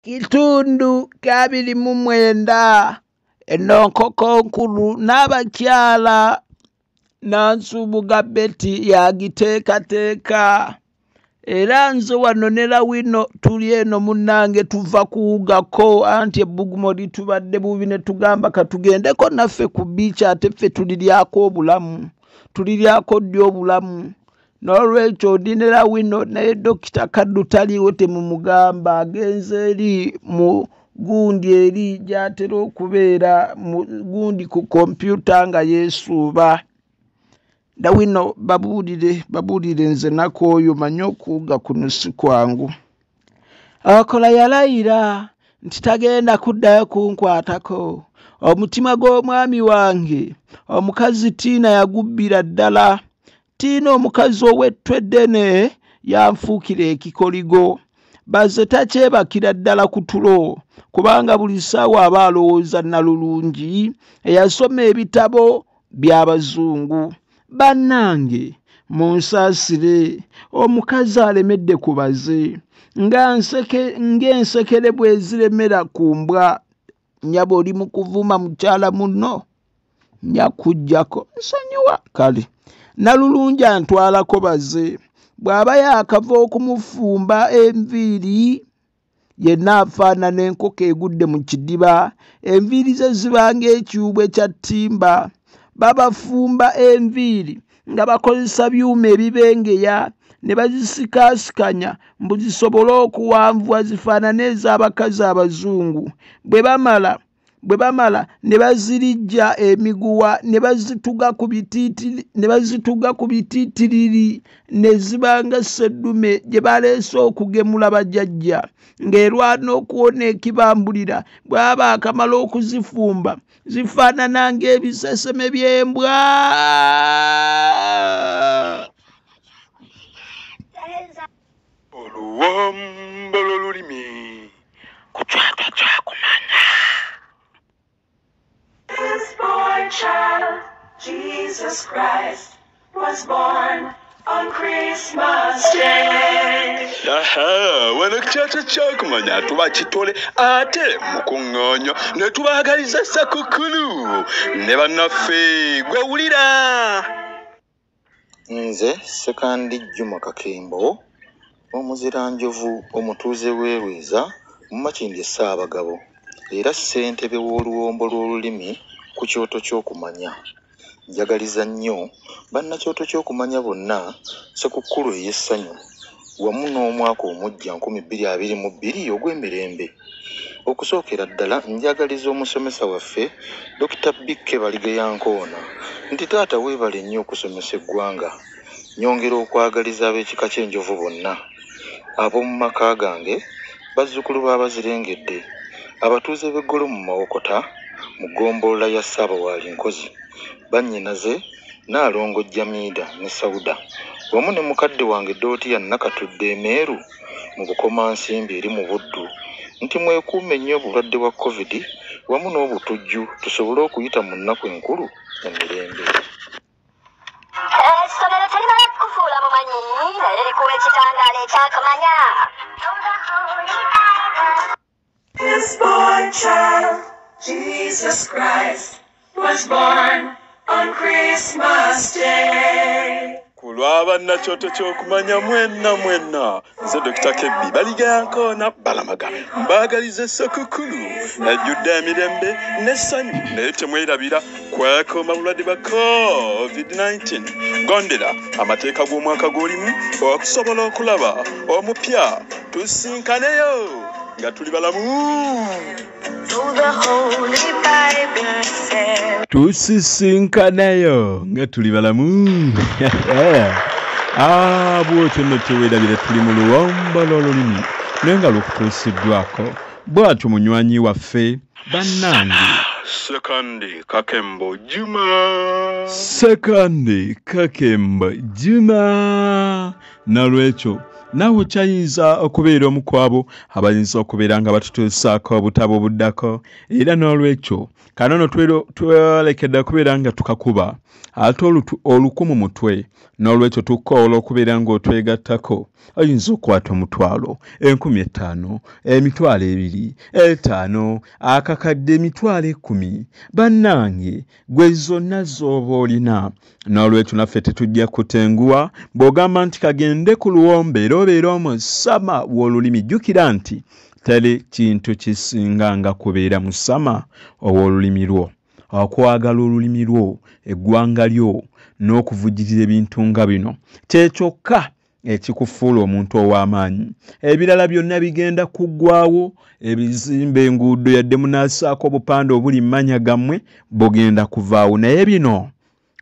Kitundu 29 eno nkoko nkulu n'abakyala Nansubuga Betty yagiteekateeka. Era nze wano ne Lawino tuli eno munnange tuva kuwugako anti ebbugumo litubadde bubi ne tugamba katugendeko naffe ku bbiici ate ffe tuliryako obulamu, tuliryako ddi obulamu. N'olwekyo ndi ne Lawino naye Dokita Kaddu taliiwo temumugamba agenze eri mu gundi eri gy'atera okubeera mu gundi ku kompyuta nga yeesuuba. Lawino babuulire nze nakooyo manye okuwuga kuno si kwangu. Akola yalayira nti tagenda kuddayo kunkwatako. Omutima gw'omwami wange omukazi Tiina yagubbira ddala. Tiina omukazi ow'ettu eddene yanfuukira ekikoligo. Baze takyebakira ddala ku tulo kubanga buli ssaawa aba alowooza Nalulungi eyasoma ebitabo by'abazungu. Bannange munsaasire omukazi alemedde ku baze ng'ensekere bwe ziremera ku mbwa. Nnyabo oli mu kuvuma mukyala munno njakuggyako nsonyiwa. Kale Nalulungi antwalako baze bw'aba yaakava okumufumba enviiri yenna afaanana enkoko egudde mu kidiba. Enviiri ze ziba ng'ekiwubwe kya ttimba. Babafumba enviiri nga bakozesa byuma ebibengeya ne bazisikaasikanya mbu zisobole okuwanvuwa zifaanane ez'abakazi abazungu. Bwe bamala ne bazirijja emiguwa ne bazituga ku bitiitiriri ne ziba nga sseddume gye baleese okugemula bajjajja ng'erwana okuwona ekibambulira. Bw'aba akamala okuzifumba zifaanana ng'ebiseseme by'embwa. Oluwombo lw'olulimi ku Kyoto Ky'Okumanya. This boy child, Jesus Christ, was born on Christmas Day. Aha, wano ku Kyoto Ky'Okumanya tuba kitole ate mukuŋŋoonya ne tubaagaliza Sekukkulu ne bannaffe gwe wulira. Nze Ssekandi Juma Kakembo, omuziranjovu omutuuze w'e Lweza mu Makindye Ssaabagabo era ssentebe w'oluwombo lw'olulimi ku Kyoto Ky'Okumanya. Njagaliza nnyo bannakyoto ky'okumanya bonna Sekukkulu ey'essanyu wamu n'omwaka omuggya 2022 ogw'emirembe. Okusookera ddala njagaliza omusomesa waffe Dr. BK Baligeya Nkoona nti taata weebale nnyo okusomesa eggwanga. Nyongera okwagaliza ab'ekika ky'enjovu bonna, ab'omu maka gange, bazzukulu b'Abazirengedde, abatuuze b'Eggolo mu Mawokota mu ggombolola ya Ssaabawaali Nkozi, bannyinaze Nnaalongo Jamiida ne Sauda wamu ne mukadde wange Dootiya Nakatudde Emeeru mu Bukomansimbi eri mu Buddu nti mwekuume nnyo obulwadde bwa COVID wamu n'obutujju tusobole okuyita mu nnaku enkulu mu mirembe. Essomero terimala kukufuula mumanyi naye likuwa ekitangaala ekyakumanya. This boy child, Jesus Christ, was born on Christmas Day. Ku lw'abannakyoto ky'okumanya mwenna mwenna nze Dr. Kebbi Baligeya Nkoona Balamaga mbaagaliza Sekukkulu ejjudde emirembe n'essanyu naye temwerabira kwekuuma bulwadde bwa COVID-19. Gondera amateeka g'omwaka gw'olimu okusobola okulaba omupya. Tusinkaneyo nga tuli balamu. Tusisinkanayo nga tuli balamu. Bw'otyo nno teweerabira tuli mu luwombo lw'olulimi naye nga lukutuusiddwako bw'atyo munywanyi waffe bannange Ssekandi Kakembo Juma. Ssekandi Kakembo Juma. Nalwekyo Naawe okyayinza okubeera omu ku abo abayinza okubeera nga batutuusaako obutabo obuddako. Era n'olwekyo kanono twerekedde okubeera nga tukakuba ate oluku mu mutwe. N'olwekyo tukoola okubeera ng'otwegattako. Oyinza okukwata 10,000, 5,000, 20,000, 5,000, akakadde, 10,000. Bannange gwe zonna z'oba olina. N'olwekyo naffe tetujja kutenguwa bw'ogamba nti kagende ku luwombo era obeera omusama w'olulimi. Jjukira nti teri kintu kisinga nga kubeera musama ow'olulimi lwo, okwagala olulimi lwo, eggwanga lyo, n'okuvujjirira ebintu nga bino. Kye kyokka ekikufuula omuntu ow'amaanyi. Ebirala byonna bigenda kuggwawo, ebizimbe, enguudo, yadde munaasaako obupande obuli mmanya gammwe bugenda kuvaawo. Naye bino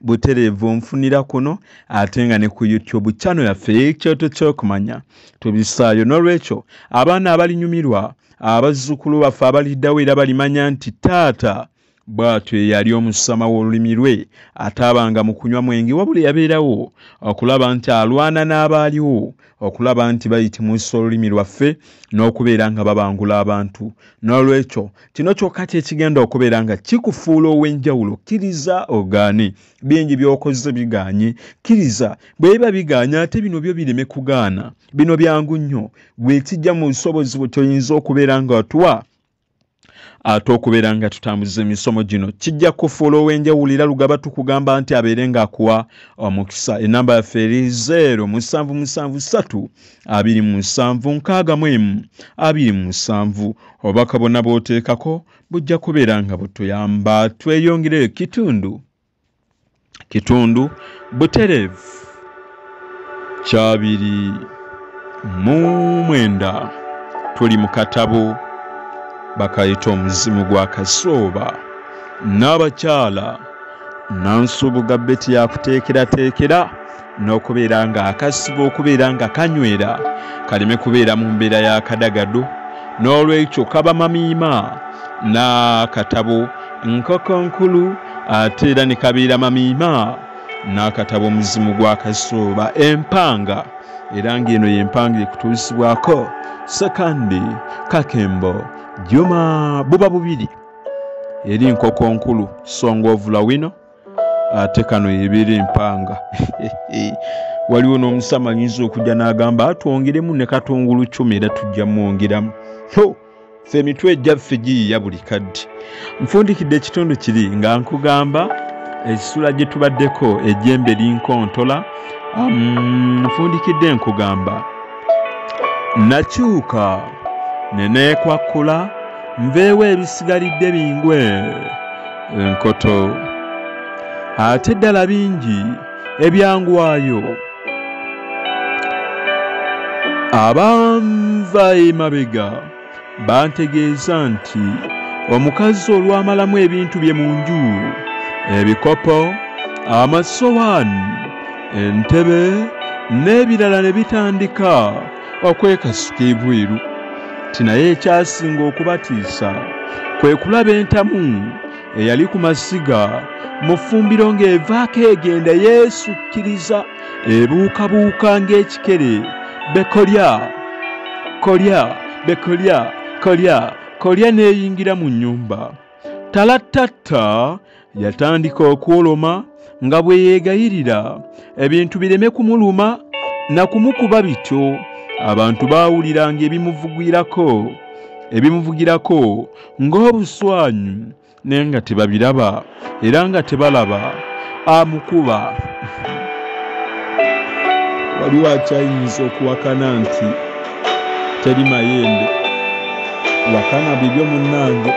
butereevu nfunira kuno, ate nga ne ku YouTube channel yaffe Ekyoto Ky'okumanya tubisaayo. N'olwekyo abaana abalinyumirwa, abazzukulu baffe abaliddawo era balimanya nti taata bw'atyo eyali omusama w'olulimi lwe, ataabanga mu kunywa mwenge, wabula yabeerawo okulaba nti alwana n'abaaliwo, okulaba nti bayitimusa olulimi lwaffe n'okubeera nga babangula abantu. N'olwekyo kino kyokka kye kigenda okubeera nga kikufuula ow'enjawulo. Kkiriza ogaane, bingi by'okoze bigaanye, kkiriza bwe biba bigaanye, ate bino byo bireme kugaana. Bino byangu nnyo, gwe kijja mu busobozi bwe toyinza okubeera nga otuwa ate okubeera nga tutambuza emisomo gino kijja kufuula ow'enjawulo. Era Lugaba tukugamba nti abeere ng'akuwa omukisa. Enamba yaffe eri 0 7 7 3 27 61 27. Obubaka bwonna bw'oteekako bujja kubeera nga butuyamba tweyongereyo kitundu butereevu 29. Tuli mu katabo bakayita Omuzimu gwa Kasooba n'abakyala. Nansubuga Betty yakuteekerateekera n'okubeera nga akasiba okubeera nga kanywera kaleme kubeera mu mbeera y'akadagado. N'olwekyo kaba mamiima n'akatabo Nkoko Nkulu, ate era ne kabeera mamiima n'akatabo Omuzimu gwa Kasooba empanga. Era ng'eno y'empanga ekutuusibwako Sekandi Kakembo Juma. Buba bubiri eri Nkoko Nkulu songovula wino, ate kano ebiri empanga. Waliwo n'omusama ayinza okujja n'agamba atwongeremu ne katungulu cumi, era tujja mwongeramu. Ffe emitwe egyaffe giyiya buli kadde. Nfundikidde ekitundu kiri nga nkugamba ekisula gye tubaddeko ejjembe linkontola. Nfundikidde nkugamba nakyuka ne neekwakkula nveewo ebisigalidde bingwe enkoto, ate ddala bingi ebyangwayo. Abanva emabega bantegeeza nti omukazi olwamalamu ebintu bye mu nju, ebikopo, amasowaani, entebe n'ebirala ne bitandika okwekasuka ebweru. Ti naye ekyasinga okubatiisa kwe kulaba entamu eyali ku masiga mu ffumbiro ng'evaako egenda yeesukkiriza ebuukabuuka ng'ekikere bekolya kolya bekolya kolya kolya n'eyingira mu nnyumba. Talattatta yatandika okwoloma nga bwe yeegayirira ebintu bireme kumuluma na kumukuba bityo. Abantu baawuliranga ebimuvugirako ng'obuswanyu, naye nga tebabiraba era nga tebalaba amukuba. Waliwo akyayinza okuwakana nti teri mayembe. Wakana bibyo munnange.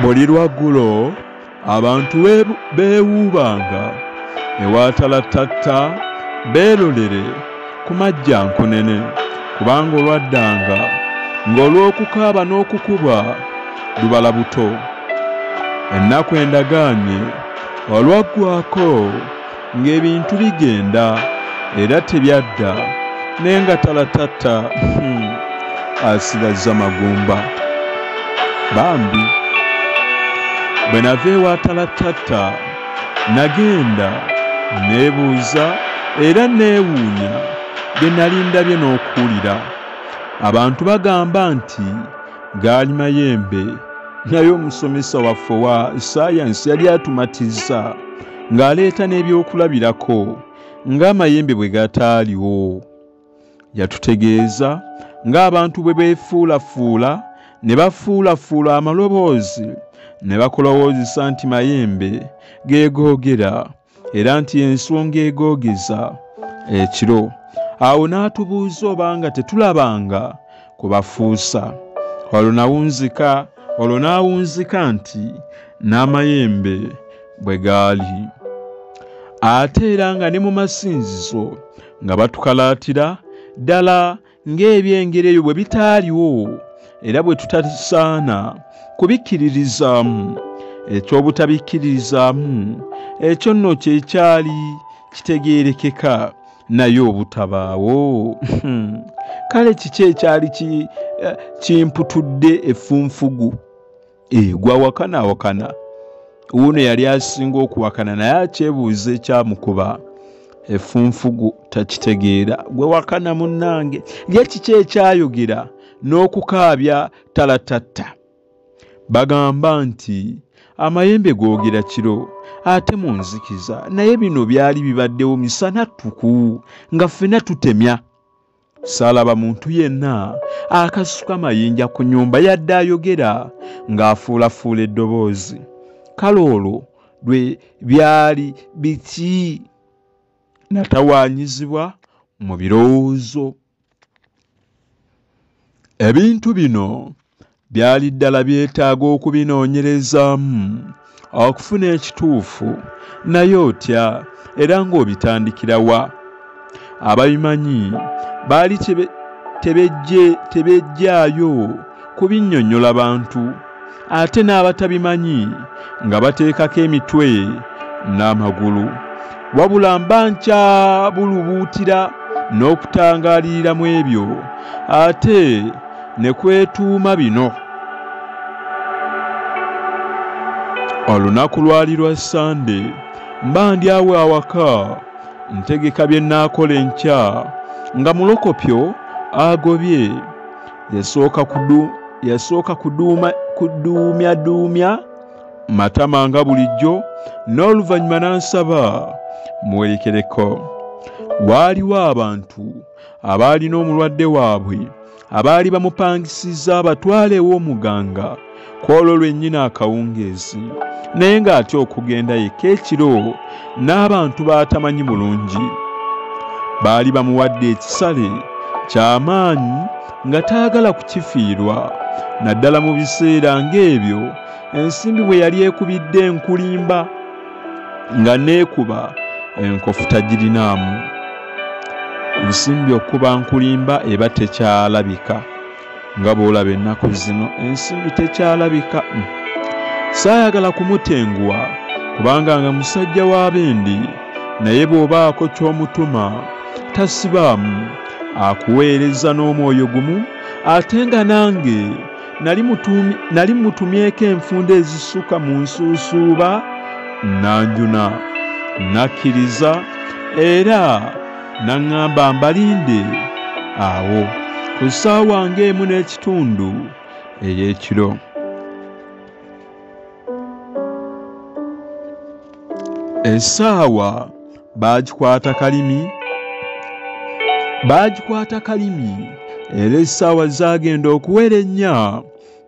Buli lwaggulo abantu beewuubanga ewatalattatta beerolere ku majja nkunene, kubanga olwaddanga ng'olw'okukaaba n'okukuba lubala buto. Ennaku endagaanye olwaggwako ng'ebintu bigenda era tebyadda, naye nga talatatta asigazza magumba. Bambi bwe nava ewa talatatta nagenda neebuuza era neewuunya bye nali ndabye n'okuwulira. Abantu bagamba nti gaali mayembe, naye omusomesa waffe wa sayansi yali atumatiza ng'aleeta n'ebyokulabirako ng'amayembe bwe gataaliwo. Yatutegeeza ng'abantu bwe beefuulafuula ne bafuulafuula amaloboozi ne bakulowoozesa nti mayembe geegoogera era nti ensonga egoogeza ekiro. Awo n'atubuuza obanga tetulabanga ku bafuusa. Olwo n'awunzika nti n'amayembe bwe gaali. Ate era nga ne mu masinzizo nga batukalaatira ddala ng'ebyengera ebyo bwe bitaaliwo era bwe tutasaana kubikkiririzaamu. Eky'obutabikkiririzaamu ekyo nno kye kyali kitegeerekeka, naye obutabaawo. Kale kiki ekyali kimputudde effunfugu? Gwe awakanaawakana. Wuuno yali asinga okuwakana naye akyebuuza ekyamukuba. Effunfugu takitegeera. Gwe wakana munnange. Ye kiki ekyayogera n'okukaabya talatatta? Bagamba nti amayembe googera kiro ate mu nzikiza, naye bino byali bibaddewo misana ttuku nga ffenna tutemya. Saalaba muntu yenna akasuka mayinja ku nnyumba yadde ayogera ng'afuulafuula eddoboozi. Kale olwo lwe byali biki? Natawaanyizibwa mu birowoozo. Ebintu bino byali ddala byetaaga okubinoonyerezaamu okufuna ekituufu, naye otya era ng'obitandikira wa? Ababimanyi baali tebejjaayo kubinnyonnyola bantu, ate n'abatabimanyi nga bateekako emitwe n'amagulu. Wabula mba nkyabulubuutira n'okutangaalirira mu ebyo, ate ne kwetuuma bino. Olunaku lwali lwa Ssande, mba ndi awo awaka ntegeka bye nnaakola enkya nga mulokopyo agobye. Yasooka kuduumyaduumya matama nga bulijjo, n'oluvannyuma n'ansaba muwerekereko. Waaliwo abantu abaalina omulwadde waabwe abaali bamupangisizza abatwale ew'omuganga ku olwo lwennyini akawungeezi, naye ng'atya okugenda yekka ekiro n'abantu baatamanyi bulungi. Baali bamuwadde ekisale ky'amaanyi nga taagala kukifiirwa, naddala mu biseera ng'ebyo ensimbi bwe yali ekubidde enkulimba nga neekuba enkofu tagirinaamu. Ensimbi okuba nkulimba eba tekyalabika, nga bw'olaba ennaku zino ensimbi tekyalabika. Saayagala kumutenguwa kubanga nga musajja w'abendi, naye bw'obaako ky'omutuma tasibaamu, akuweereza n'omwoyo gumu, ate nga nange nali mutumyeko enfunda ezisukka mu nsuusuuba nanjuna. Nakkiriza era n'aŋŋamba mbalinde awo ku ssaawa ng'emu n'ekitundu ey'ekiro. Essaawa baagikwata kalimi era essaawa zaagenda okuwera ennya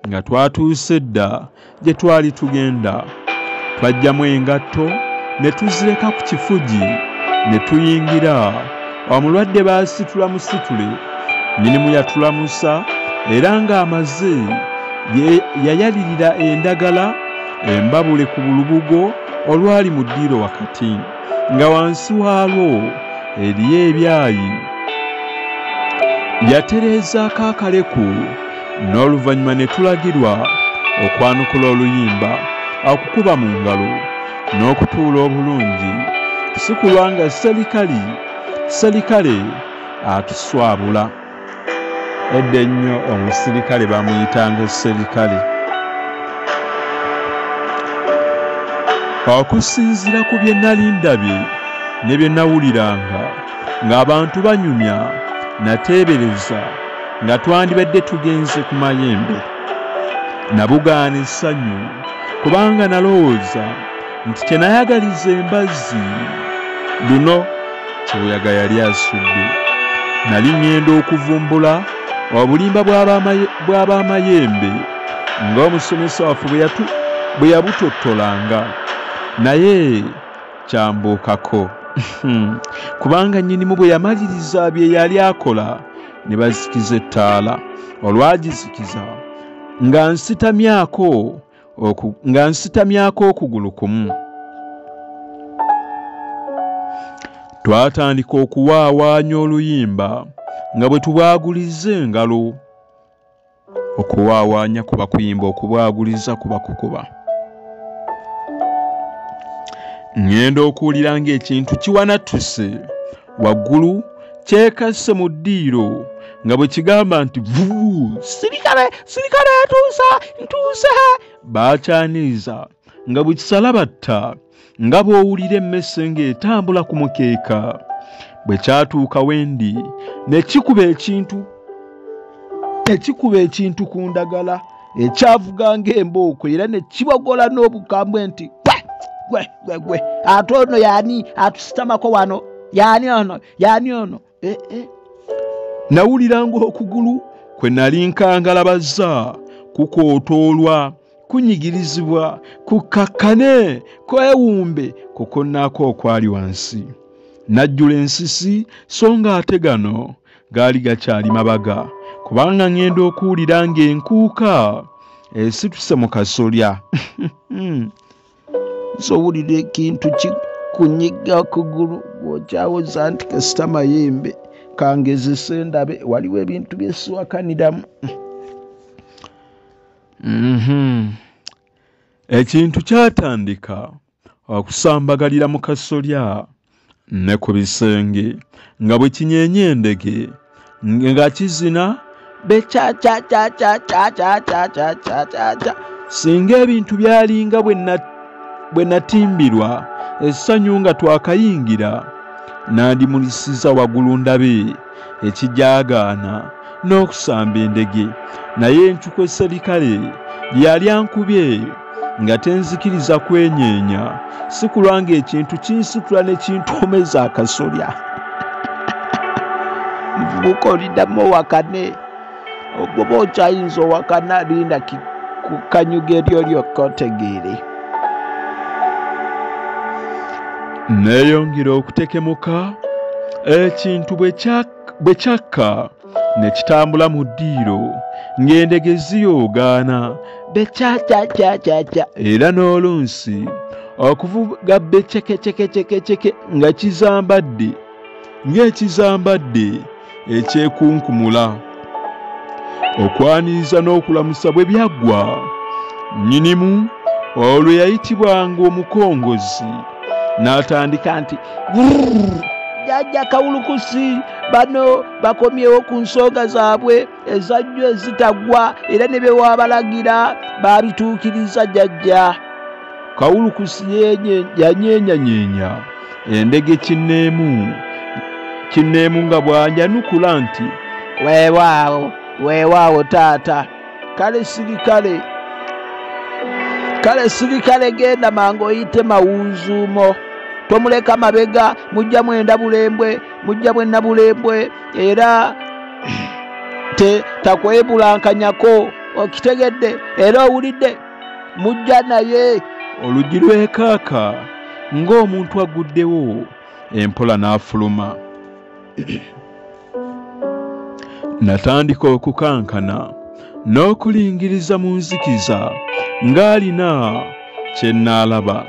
nga twatuuse dda gye twali tugenda. Twajjamu engatto ne tuzireka ku kifugi ne tuyingira. Omulwadde baasitula musitule, nnyinimu yatulamusa era ng'amaze yayalirira endagala embabule ku bulubugo olwali mu ddiiro wakati, nga wansi waalwo eriyo ebyayi. Yatereezaako akaleku n'oluvannyuma ne tulagirwa okwanukula oluyimba okukuba mu ngalo n'okutuula obulungi, si kulwa nga sserikale atuswabula. Edda ennyo omusirikale bamuyitanga sserikale. Okusinziira ku bye nali ndabye ne bye nawuliranga ng'abantu banyumya, nateebereza nga twandibadde tugenze ku mayembe. Nabugaana essanyu kubanga nalowooza nti kye nayagaliza embazzi luno kibuyaga yali asudde. Nali ŋŋenda okuvumbula obulimba bw'abamayembe ng'omusomesa waffe bwe yabutottolanga, naye kyambuukako kubanga nnyinimu bwe yamaliriza bye yali akola ne bazikiza ettaala. Olwagizikiza nga nsitamyako okugulu kumu. Twatandika okuwaawaanya oluyimba nga bwe tubwaguliza engalo. Okuwaawaanya kuba kuyimba, okubwaguliza kuba kukuba. Ŋŋenda okuwulira ng'ekintu kiwanattuse waggulu kyekasse mu ddiiro nga bwe kigamba nti vuu, sirikale sirikale ntuusa ntuusa. Baakyaniriza nga bwe kisalabatta nga bw'owulira emmese ng'etambula ku mukeeka. Bwe kyatuuka wendi ne kikuba ekintu ku ndagala ekyavuga ng'embooko era ne kibogola n'obukambwe nti gwe gwe gwe, ate ono yaani atusitamako wano? Yaani ono? Yaani ono? Nawulira ng'okugulu kwe nali nkangalabazza kukootoolwa, kunyigirizibwa, kukakkane, kwewumbe kukonnaako okwali wansi. Najjula ensisi so ng'ate gano gaali gakyali mabaga, kubanga ŋŋenda okuwulira ng'enkuuka esituse mu kasolya. Sowulira ekintu kikunyiga kugulu gw'okyawoza nti kasita mayembe kangezese ndabe, waliwo ebintu bye siwakaniramu. Ekintu kyatandika okusambagalira mu kasolya ne ku bisenge nga bwe kinyeenya endege nga kizina be cha cha cha cha cha cha cha cha cha cha cha. Singa ebintu byalinga bwe natimbirwa essanyu nga twakayingira, nandimulisiza waggulu ndabe ekijaagaana n'okusamba endege. Naye encukwe sserikale lyali ankubye nga tenzikiriza kwenyeenya, si kulwa ng'ekintu kinsitula ne kintoomeza akasolya. Muvubuka oliddamu owakane, ogoba okyayinza owakana, linda kukanyuga eryo lyokka otegeere. Neeyongera okutekemuka ekintu bwe kyakka ne kitambula mu ddiiro ng'endege ziyoogaana be cha cha cha cha cha, era n'olunsi okuvuga be cekecekecekeceke nga kizambadde ng'ekizambadde ekyekunkumula. Okwaniriza n'okulamusa bwe byaggwa, nnyinimu olwo yayitibwanga omukongozi n'atandika nti jjajja Kawulukusi, bano bakomyewo ku nsonga zaabwe ezajjo ezitaggwa, era ne bye wabalagira baabituukiriza jjajja. Kawulukusi yanyeenyanyeenya endege kinneemu kinneemu nga bw'anyanukula nti weewaawo weewaawo taata, kale sirikale kale sirikale, genda mangu oyite mawuuzuumo, tomuleka mabega, mujja mwenda bulembwe, mujja bwenna bulembwe, era takwebulankanyako, okitegedde era owulidde, mujja naye. Oluggi lwekaaka ng'omuntu aguddewo empola n'afuluma. Natandika okukankana n'okulingiriza mu nzikiza ng'alina kye nnaalaba.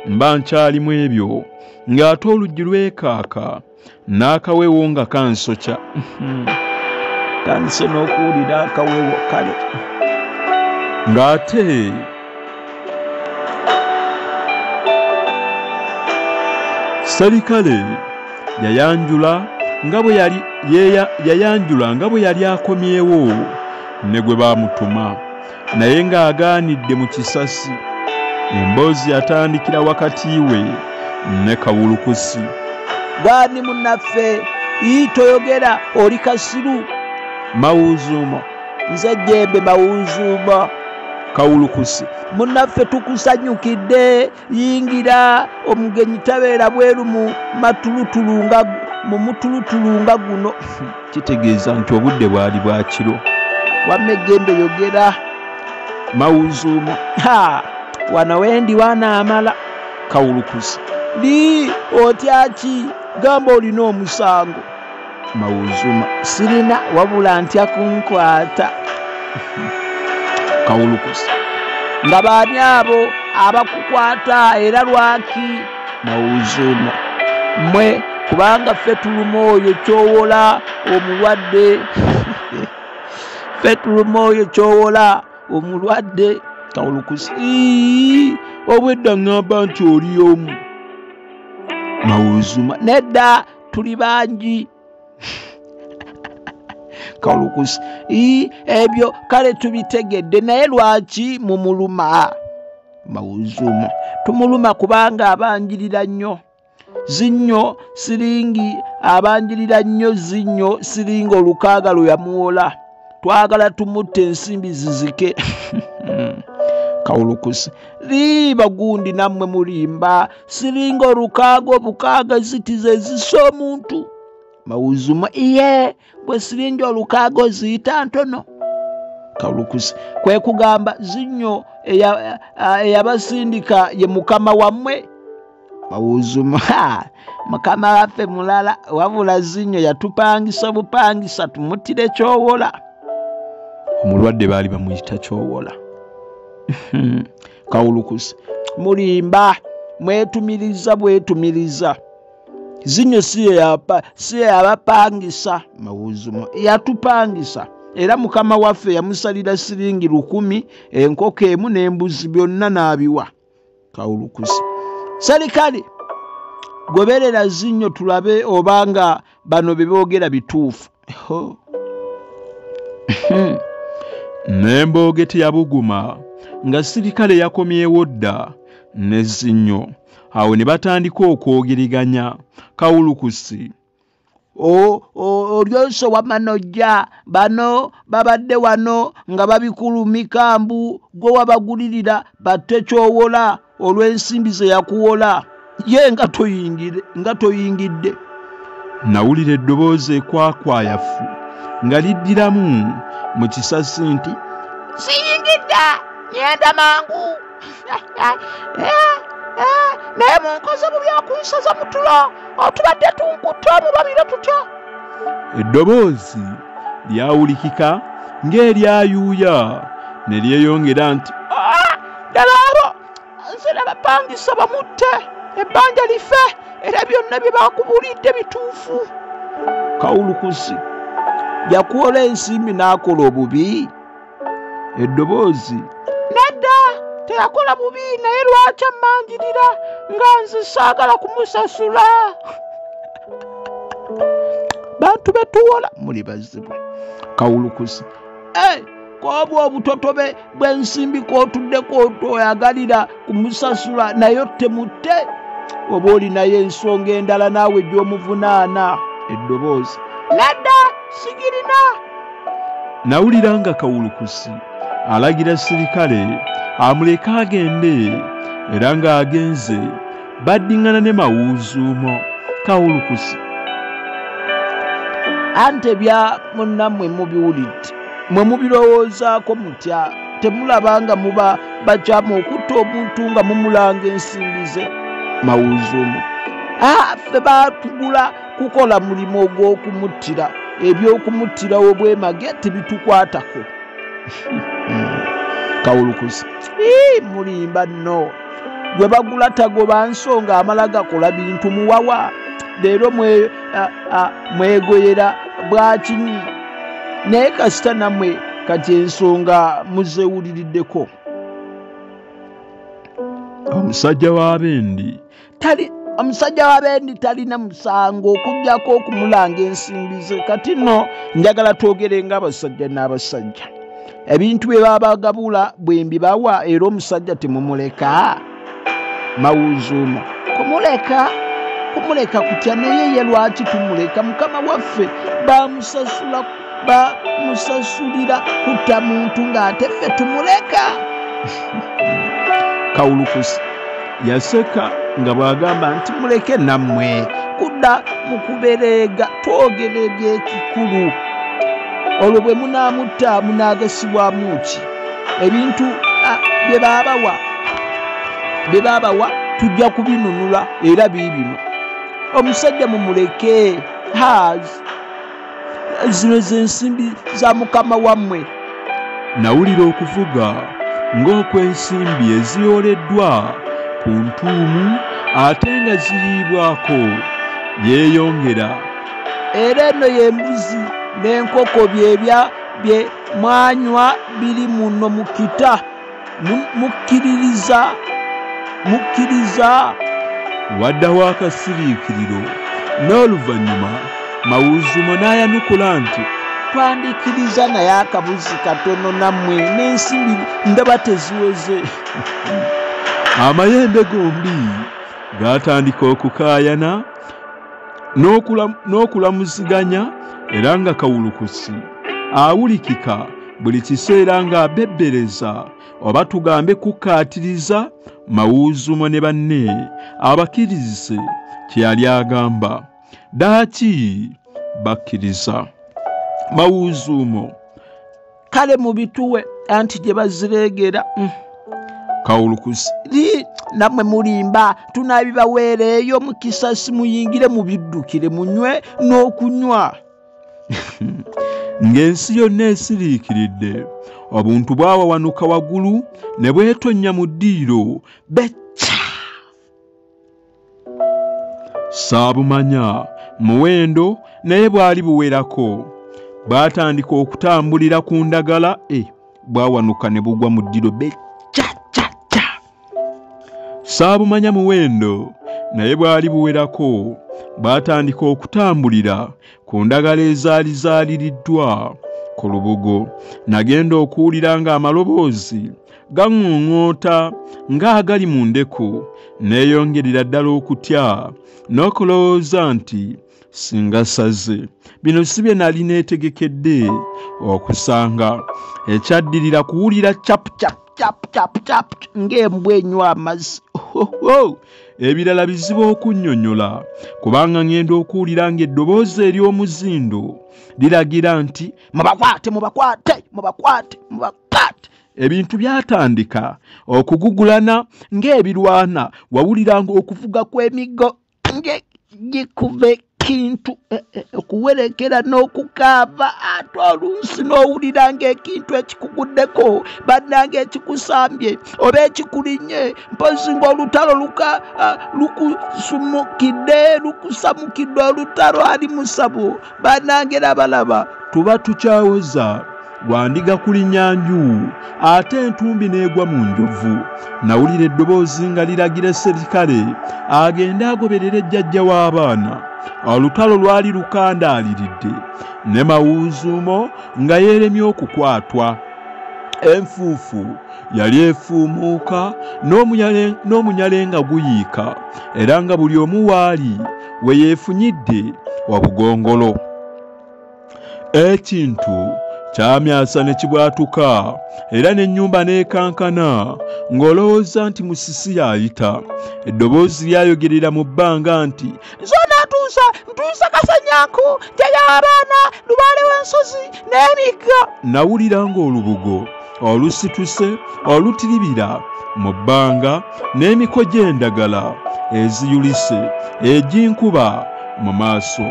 Mba nkyalimu ebyo ng'ate oluggi lwekaaka n'akawewo nga kansokya. Tandise n'okuwulira akawewo kale. Ng'ate Serikale yayanjula nga bwe yali akomyewo ne gwe baamutuma, naye ng'agaanidde mu kisasi. Emboozi yatandikira wakati we ne Kawulukusi. Gwani munnaffe, toyogera oli kasiru. Mawuzuuma. Nze Jjembe Mawuzuuma. Kawulukusi. Munnaffe tukusanyukidde, yingira, omugenyi tabeera bweru mu mutulutulu nga guno. Kitegeeza nti obudde bwali bwa kiro. Wamma Jjembe yogera. Mawuzuuma. Ha, wano wendi wanaamala. Kawulukusi. Li otya ki? Gamba olina omusango. Mawuzuuma. Sirina, wabula ntya kunkwata. Kawulukusi. Nga baani abo abakukwata era lwaki? Mawuzuuma. Mmwe kubanga ffe tuluma oyo kyowola omulwadde. Ffe tuluma oyo kyowola omulwadde. Kawulukusi. Obwedda ŋŋamba nti oli omu. Mawuzuuma. Nedda, tuli bangi. Kawulukusi. Ebyo kale tubitegedde, naye lwaki mumuluma? Mawuzuuma. Tumuluma kubanga abanjirira nnyo. Zinnyo siringi abanjirira nnyo zinnyo siringi 600 lwe yamuwola. Twagala tumutte ensimbi zizike. Kawulukusi. Liba gundi nammwe mulimba. Siringi 600 obukaaga zitize ezisa omuntu. Mawuzuuma. Iye bwe siringi 600 ziyita ntono. Kawulukusi. Kwe kugamba zinnyo eyabasindika ye mukama wammwe. Mawuzuuma. Mukama waffe mulala, wabula zinnyo yatupangisa bupangisa tumuttire kyowola. Omulwadde baali bamuyita kyowola. Kawulukusi. Mulimba, mwetumiriza bwetumiriza. Zinnyo si yabapangisa. Mawuzuuma. Yatupangisa era mukama waffe yamusalira siringi 1000, enkoko emu n'embuzi byonna n'abiwa. Kawulukusi. Serikale goberera zinnyo tulabe obanga bano bye boogera bituufu. N'embooge teyabuguma nga Sirikale yakomyewo dda ne zinnyo. Awo ne batandika okwogeraganya. Kawulukusi. Olyoso wamanojja bano babadde wano nga babikulumika mbu gwe wabagulirira batte kyowola olw'ensimbi ze yakuwola. Ye nga toyingidde. Nawulira eddoboozi ekwakwayafu nga liddiramu mu kisasi nti siyingidde, ngenda mangu. Naye munkoze bubi okunsaza mu tulo, otubadde tunkutte omubabiro tutya. Eddoboozi lyawulikika ng'eryayuuya ne lyeyongera nti ddala abo nze nabapangisa bamutte, ebbanja life, era byonna bye bakubuulidde bituufu. Kawulukusi. Yakuwola ensimbi n'akola obubi. Eddoboozi. Nedda, teyakola bubi, naye lwaki ammanjirira nga nze saagala kumusasula? Bantu betuwola muli bazibu. Kawulukusi. Kobwa obutotobe bw'ensimbi k'otuddeko toyagalira kumusasula, naye temutte. Oba olinayo ensonga endala naawe gy'omuvunaana. Eddoboozi. Nedda, sigirina. Nawulira nga Kawulukusi alagira Sirikale amuleke agende, era ng'agenze baddiŋŋana ne Mawuzuumo. Kawulukusi. Ante bya munnammwe mubiwulidde, mwe mubirowoozaako mutya? Temulaba nga muba bakyamu okutta omuntu nga mumulanga ensimbi ze? Mawuzuumo. Ffe baatugula kukola mulimu ogw'okumuttira, eby'okumuttirawo bwemage tebitukwatako. Kawulukusi. Mulimba nno. Gwe bagula tagoba nsonga, amala gakola bintu muwawa. Leero mwegoyera bwakinyi. Naye kasita nammwe kati ensonga muzeewuliriddeko. Omusajja w'abendi tali Omusajja w'abendi talina musango okuggyako okumulanga ensimbi ze. Kati nno njagala twogere ng'abasajja n'abasajja. Ebintu bye babagabula bwe mbibawa era omusajja temumuleka. Mawuzuumo kumuleka kumuleka kutya? Naye ye lwaki tumuleka? Mukama waffe bamusasulira kutta muntu ng'ate ffe tumuleka. Kawulukusi yaseka nga bw'agamba nti muleke nammwe kudda mu kubereega, twogera ebyekikulu. Olwo bwe munaamutta munaagasibwamu ki? Ebintu bye baabawa tujja kubinunula era biibino. Omusajja mumuleke. Zino z'ensimbi za mukama wammwe. Nawulira okuvuga ng'okw'ensimbi eziyooleddwa ku ntuumu ate nga ziyiibwako. Yeeyongera. Era eno y'embuzi n'enkoko byebya bye mwanywa biri muno mukita. Mukkiriza. Waddawo akasiriikiriro n'oluvannyuma Mawuzumo n'ayanukula nti twandikiriza naye akabuzi katono nammwe n'ensimbi ndaba teziweze. Amayembe gombi gaatandika okukaayana n'okulamuziganya era nga Kawulukusi awulikika buli kiseera ng'abebbereza oba tugambe kukaatiriza Mawuzumo ne banne abakkirize kye yali agamba. Ddaaki bakkiriza. Mawuzumo kale mubituwe anti gye bazireegera. Kawulukusi nammwe mulimba, tunaabibaweereeyo mu kisasi muyingire mubiddukire munywe n'okunywa. Ng'ensi yonna esiriikiridde, obuntu bwawawanuka waggulu ne bwetonnya mu ddiiro becca. Saabumanya muwendo naye bwali buwerako. Bwatandika okutambulira ku ndagala bwawanuka ne bugwa mu ddiiro becca ca ca. Saabumanya muwendo naye bwali buwerako. Baatandika okutambulira ku ndagala ezaali zaaliriddwa ku lubugo. Nagenda okuwulira ng'amaloboozi gaŋŋoŋoota ng'agali mu ndeku. Neeyongerera ddala okutya n'okulowooza nti singa saze. Bino si bye nali neetegekedde okusanga. Ekyaddirira kuwulira capu capu capu capu capu ng'embwa enywa amazzi. Ebirala bizibu okunnyonnyola kubanga ngenda okuwulira ng'eddoboozi ery'omuzindo liragira nti mubakwate mubakwate mubakwate mubakwate. Ebintu byatandika okugugulana ng'ebirwana. Wawuliranga okuvuga kw'emiggo ng'egikuba ekintu, okuwerekera n'okukaaba. Ate oluusi n'owulira ng'ekintu ekikuguddeko bannange ekikusambye oba ekikulinnye, mpozi ng'olutalo lukusamukidde olutalo ali musabo. Bannange labalaba tuba tukyawoza gwandiga kulinnya nju ate entumbi n'egwa mu njovu. Nawulira eddoboozi nga liragira serikale agende agoberere jjajja w'abaana. Olutalo lwali lukandaaliridde ne Mawuzumo nga yeeremye okukwatwa. Enfuufu yali efuumuuka n'omunyale nga guyiika era nga buli omu waali we yeefunyidde obugongolo. Ekintu kyamyasa ne kibwatuka era n'ennyumba n'ekankana ng'olowooza nti musisi y'ayita. Eddoboozi lyayogerera mu bbanga nti nzona ntuusa Kasanyanku, jjajja w'abaana, lubaale w'ensozi n'emigga. Nawulira ng'olubugo olusituse olutiribira mu bbanga n'emiko gy'endagala eziyulise eginkuba mu maaso.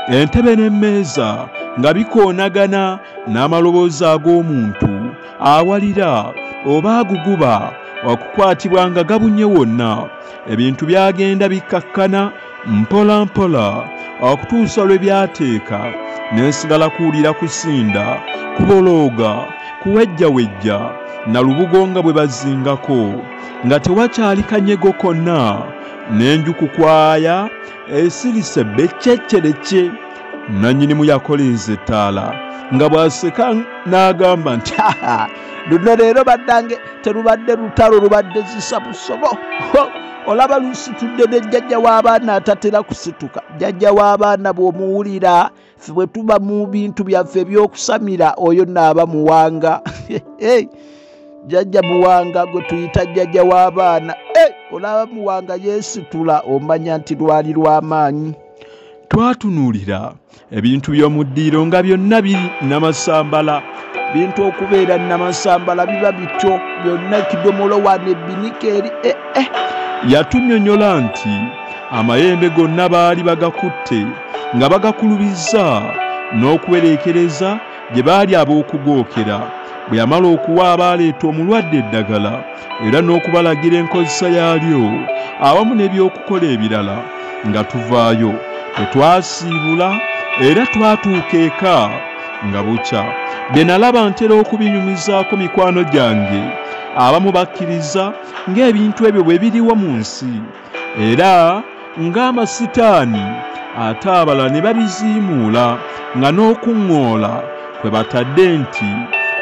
Entebe n'emmeeza nga bikoonagana n'amaloboozi ag'omuntu awalira oba aguguba okukwatibwa nga gabunye wonna. Ebintu byagenda bikkakkana mpola mpola okutuusa lwe byateeka. Nensigala kuwulira kusinda, kubolooga, kuwejjawejja na lubugo nga bwe bazingako, nga tewakyali kanyego konna N'enju kukwaya esirise bececerekye. Nannyinimu yakoleeza ettaala nga bw'aseka n'agamba nti luno leero bannange terubadde lutalo, lubadde zisa busobo. Olaba lusitudde ne jjajja w'abaana atatera kusituka. Jjajja w'abaana bw'omuwulira, ffe bwe tuba mu bintu byaffe ebyokusamira, oyo naaba Muwanga. Jjajja Muwanga gwe tuyita jjajja w'abaana. Olaba Muwanga yeesitula, omanya nti lwali lw'amaanyi. Twatunuulira ebintu by'omu ddiiro nga byonna biri namasambala. Bintu okubeera namasambala biba bityo byonna, kidomolo wano ebbinika eri. Yatunnyonnyola nti amayembe gonna baali bagakutte nga bagakulubizza n'okuwereekereza gye baali ab'okugookera. Bwe yamala okuwa abaaleeta omulwadde eddagala era n'okubalagira enkozesa yaalyo awamu n'ebyokukola ebirala, nga tuvaayo tetwasiibula era twatuuka eka nga bukya. Bye nalaba ntera okubinyumizaako mikwano gyange. Abamu bakkiriza ng'ebintu ebyo bwe biriwo mu nsi era ng'amasitaani, ate abalala ne babiziimuula nga n'okuŋŋoola kwe batadde nti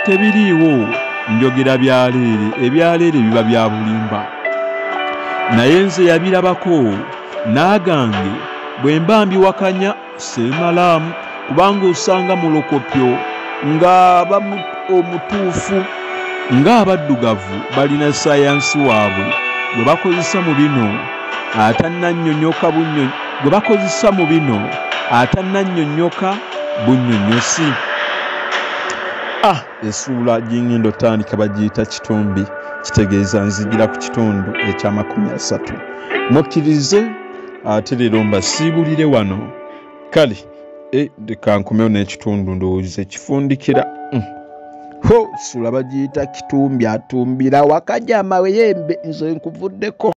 tebiriiwo. Njogera byaleere, ebyaleere biba bya bulimba. Naye nze yabirabako n'agange bwe mba mbiwakanya seemalaamu, kubanga osanga mulokopyo ng'aba omutuufu. Ng'abaddugavu balina sayansi waabwe gwe bakozesa mu bino atannannyonnyoka gwe bakozesa mu bino atannannyonnyoka bunnyonnyosi. Essuula gingendo tandika bagiyita kitumbi, kitegeeza nzigira ku kitundu ekya 30. Mukkirize ate leero mbasiibulire wano. Kale leka nkomewo n'ekitundu ndowooza ekifundikira. Ho, sula bagiyita kitumbi, atumbira wakajja amayembe. Nze nkuvuddeko.